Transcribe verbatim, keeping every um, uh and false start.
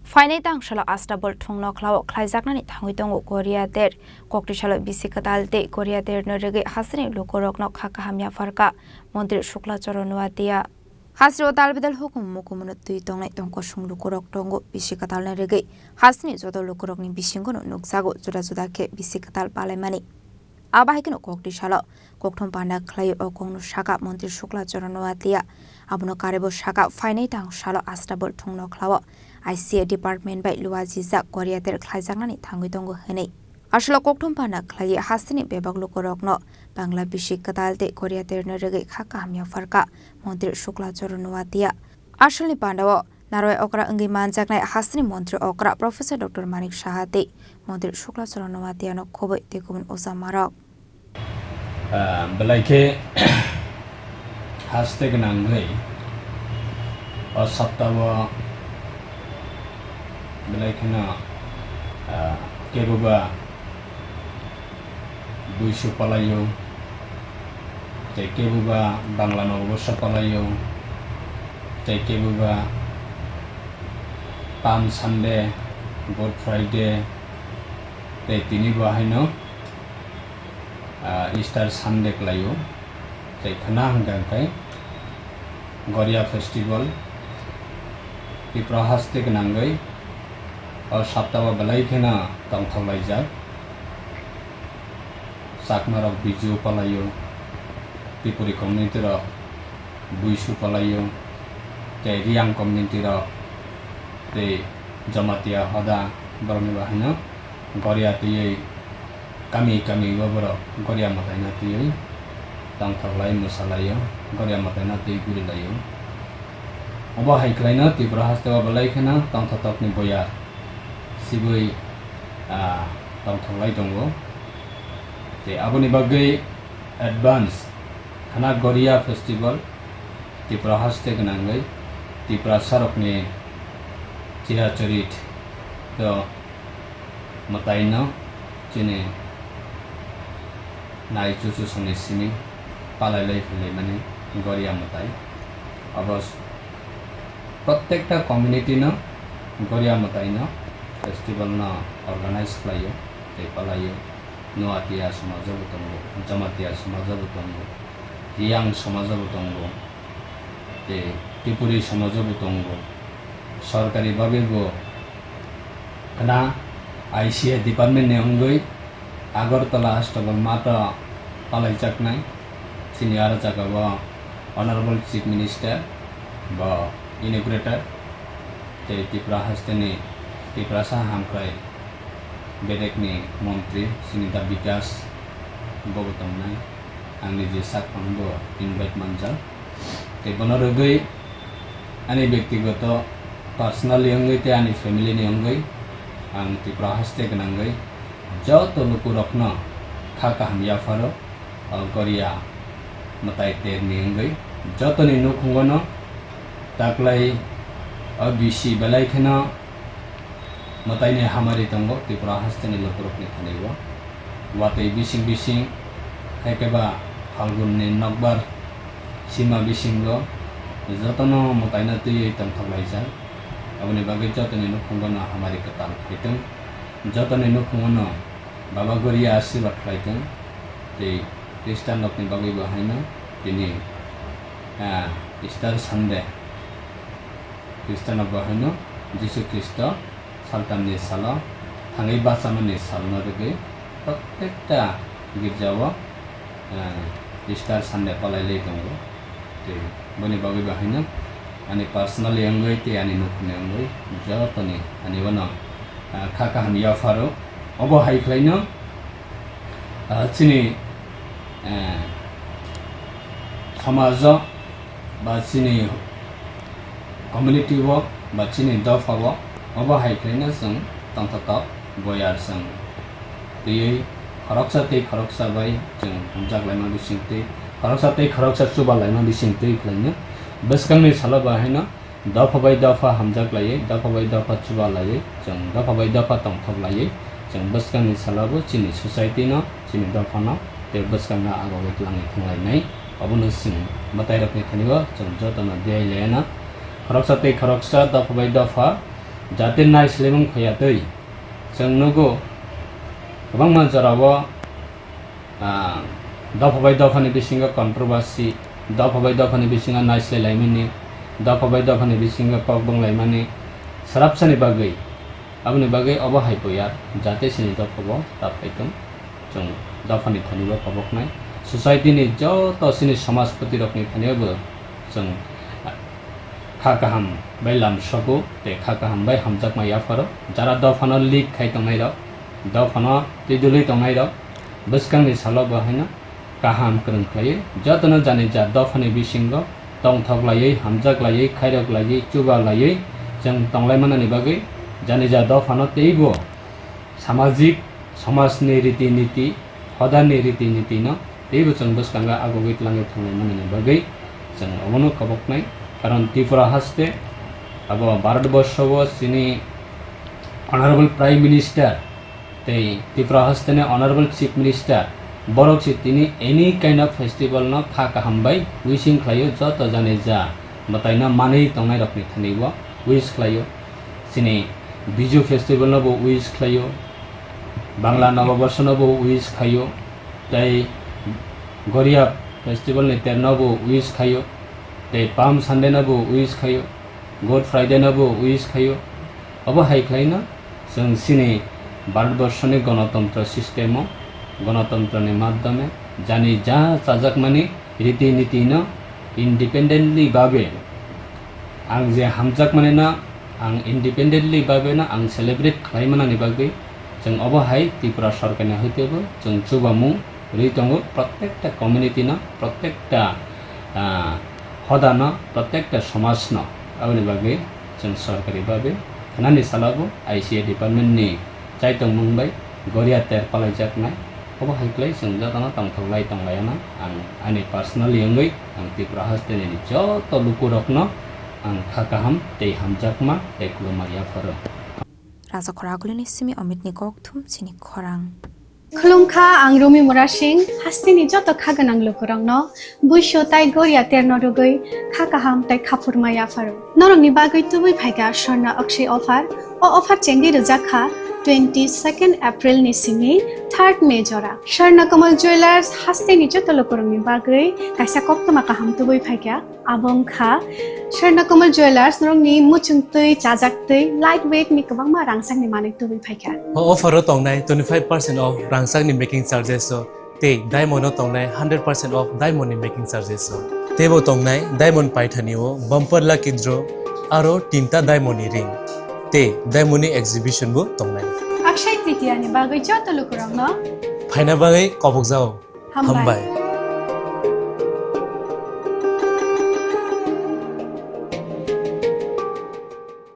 Phainai tangsalo Astabol thung nokhlao khlaijaknani thangwi tongo Korea ter. Koktwi salo bisi kwtal tei Korea terno rwgwi hasteni lukurokno kha kaham yapharkha Montri Shukla Charan Noatia. Hasteo talbidal hukumu mukumuno twi tongnai tongkosong lukurok tongo bisi kwtalni rwgwi. Hasteni joto lukurokni bisingono nukjago juda juda khe bisi kwtal palaimani. Abo hai kheno koktwi salo kokthum panda khlai o kokno sakha Montri Shukla Charan Noatia. Abono karwibo sakha phainai tangsalo Astabol thung nokhlao I C A department bai luajijak Korea ter khlaijaknani thangwi tongo hwnwi. Aswlo kokthum panda khlai hasteni bebak lukurokno Bangla bisi kwtal tei Korea terno rwgwi kha kaham yapharkha Montri Shukla Charan Noatia. Aswlni pandao Narwai okra wngwi manjaknai hasteni montri okra Professor Doctor Manik Saha tei montri Shukla Charan Noatiano khobwi tei kubun ujamarok. Ah, belai khe haste gwnangwi o saptao belai kheno, ah, keboba buisu palaio, tei keboba Bangla nogo bosa palaio, tei keboba Palm Sunday, Good Friday, tei tini bo haino, ah, Easter Sunday klaio, tei khna hwnkha khe Goria Festival, Tripura haste gwnangwi o saptao belai kheno tongthok laijak. Chakmarok Biju palaio, Tripuri community rok Buisu palaio, tei Riyang community rok, tei Jamatia hoda borokni bo haino Goria twiwi kami kami o borok Goria mwtaino twiwi tongthok lai mwsa laio, Goria mwtaino twi guri laio. Obo hai khlaino Tripura hasteo belai kheno tongthok tokni boyar sibui, ah, tongthok lai tongo. Tei aboni bagwi advance khna Goria Festival Tripura haste gwnangwi Tiprasa rokni chiracharit to mwtaino chini nai chuchusongni simi palai lai phai laimani Goria mwtai. Abo s-, prottekta community no Goria mwtaino festival no organize khlaio tei palaio. Noatia somajo bo tongo, Jamatia somajo bo tongo, Riyang somajo bo tongo, tei Tripuri somajo bo tongo. Sorkari bagwi bo khna I C A department ni wngwi Agartala Astabol mato palaijaknai. Chini aro jaga o Honorable Chief Minister bo inaugurator tei Tripura hasteni Tiprasa hamkrai bedekni montri Sinita Bikas bobo tongnai. Ang niji sak phano bo invite manjak. Tei bono rwgwi ani bektigoto personally wngwi tei ani family ni wngwi ang Tripura haste gwnangwi joto lukurokno kha kaham yapharo o Goria mwtai terni wngwi jotoni nukhungono taklai o bisi belai kheno mwtaini hamari tongo Tripura hasteni lukurokni thani o. Watwi bising bising, hai khe ba Phalgunni nokbar sima bisingo jotono mwtaino twiwi tongthok laijak. Aboni bagwi jotoni nukhungono hamari kwtal khaitwng, jotoni nukhungono Baba Goria asirwad khlaitwng, tei Khristian rokni bagwi bo haino tini, ah, Easter Sunday, Khristian rok bo haino Jisu Khristo saltamni salo thangwi bachamani salno rwgwi prottekta girjao, ah, Easter Sunday palai lai tongo. Tei boni bagwi bo haino ani personally wngwi tei ani nukhungni wngwi jotoni ani bono, ah, kha kaham yapharo. Obo hai khlaino, ah, chini, ah, somajo ba chini community o ba chini dopha o obo hai khlaino chwng tongthoktok boyar chwng twiwi khoroksa tei khoroksa bai chwng hamjak laima bising twi, khoroksa tei khoroksa chuba laima bising twi khlaino. Bwskangni salo bo haino dopha bai dopha hamjak laiwi, dopha bai dopha chuba laiwi, chwng dopha bai dopha tongthok laiwi, chwng bwskangni salo bo chini society no, chini dopha no tei bwskang no agogwi twlangwi thanglainai. Obono chwng mwtai rokni thani o chwng jotono diyai laiyana. Khoroksa tei khoroksa dopha bai dopha jate naislaimung phaiya twi. Chwng nugo kwbangma jorao, ah, dopha bai dophani bisingo controversy, dopha bai dophani bisingo naislai laimani, dopha bai dophani bisingo kok bwng laimani, swrapsani bagwi. Aboni bagwi obo hai puya, jate chini dophabo ta phai tong. Chwng dophani thani bo koboknai. Society ni joto chini samajpati rokni thani bo chwng kha kaham bai lam sogo tei kha kaham bai hamjakma yapharo. Jara dophano lead khai tongnai rok, dophano twidulwi tongnai rok, bwskangni salo bo haino kaham kwrwng khlaiwi jotono jani ja dophani bisingo tongthok laiwi, hamjak laiwi, khairok laiwi, chuba laiwi chwng tonglai manani bagwi jani ja dophano teibo samajik, samajni riti niti, hodani riti nitino teibo chwng bwskango agogwi tlangwi thanglai manani bagwi chwng obono koboknai. Karon Tripura haste abo Bharat borso-o chini Honorable Prime Minister tei Tripura hasteni Honorable Chief Minister, borok se tini any kind of festival no kha kaham bai wishing khlaio, joto jani ja mwtai no manwi tongnai rokni thani bo wish khlaio. Chini Biju festival no bo wish khlaio, Bangla Noboborso no bo wish khlaio, tei Goria festival ni ter no bo wish khlaio, tei Palm Sunday no bo wish khlaio, Good Friday no bo wish khlaio. Obo hai khlaino chwng chini Bharatborsoni gonotontro system-o, gonotontroni madhyome jani ja chajakmani riti nitino independently babe ang je hamjakmanino ang independently babeno ang celebrate khlaimanani bagwi chwng obo hai Tripura sorkarni hoitebo chwng chubamung rwi tongo, prottekta community-no, prottekta, ah, hodano, prottekta somajno. Aboni bagwi chwng sorkari babe khnani salabo I C A department ni chaitongmung bai goria ter palaijaknai. Obo hai khlai chwng jotono tongthok lai tonglaiyano ang ani personally wngwi ang Tripura hasteni joto lukurokno ang kha kaham tei hamjakma tei khulumma yapharo. Raja Khoragulini simi Omitni kokthum chini khorang. Khulumkha, ang Rumi Murasing, hasteni joto kha gwnang lukurokno buisu tai goria terno rwgwi kha kaham tai khaphurma yapharo. Norokni bagwi tubui phaikha Swarna Akshay offer. O offer chengwi rwjak kha twenty second April ni simi third May jora. Swarna Kamal Jewellers hasteni joto lukurokni bagwi kaisa koktwma kaham tubui phaikha. Abo wngkha Swarna Kamal Jewellers, norokni muchung twi, chajak twi, light weight ni kwbangma rangchakni manwi tubui phaikha. O offer o tongnai twenty five percent off rangchakni making charges o tei diamond o tongnai hundred percent off diamond ni making charges o. Teibo tongnai diamond paithani o bumper lucky draw aro tinta diamond ni ring tei diamond ni exhibition bo tongnai. Akshay Tritiya ni bagwi joto lukurokno phaina bagwi kobokjao. Hambai. Hambai.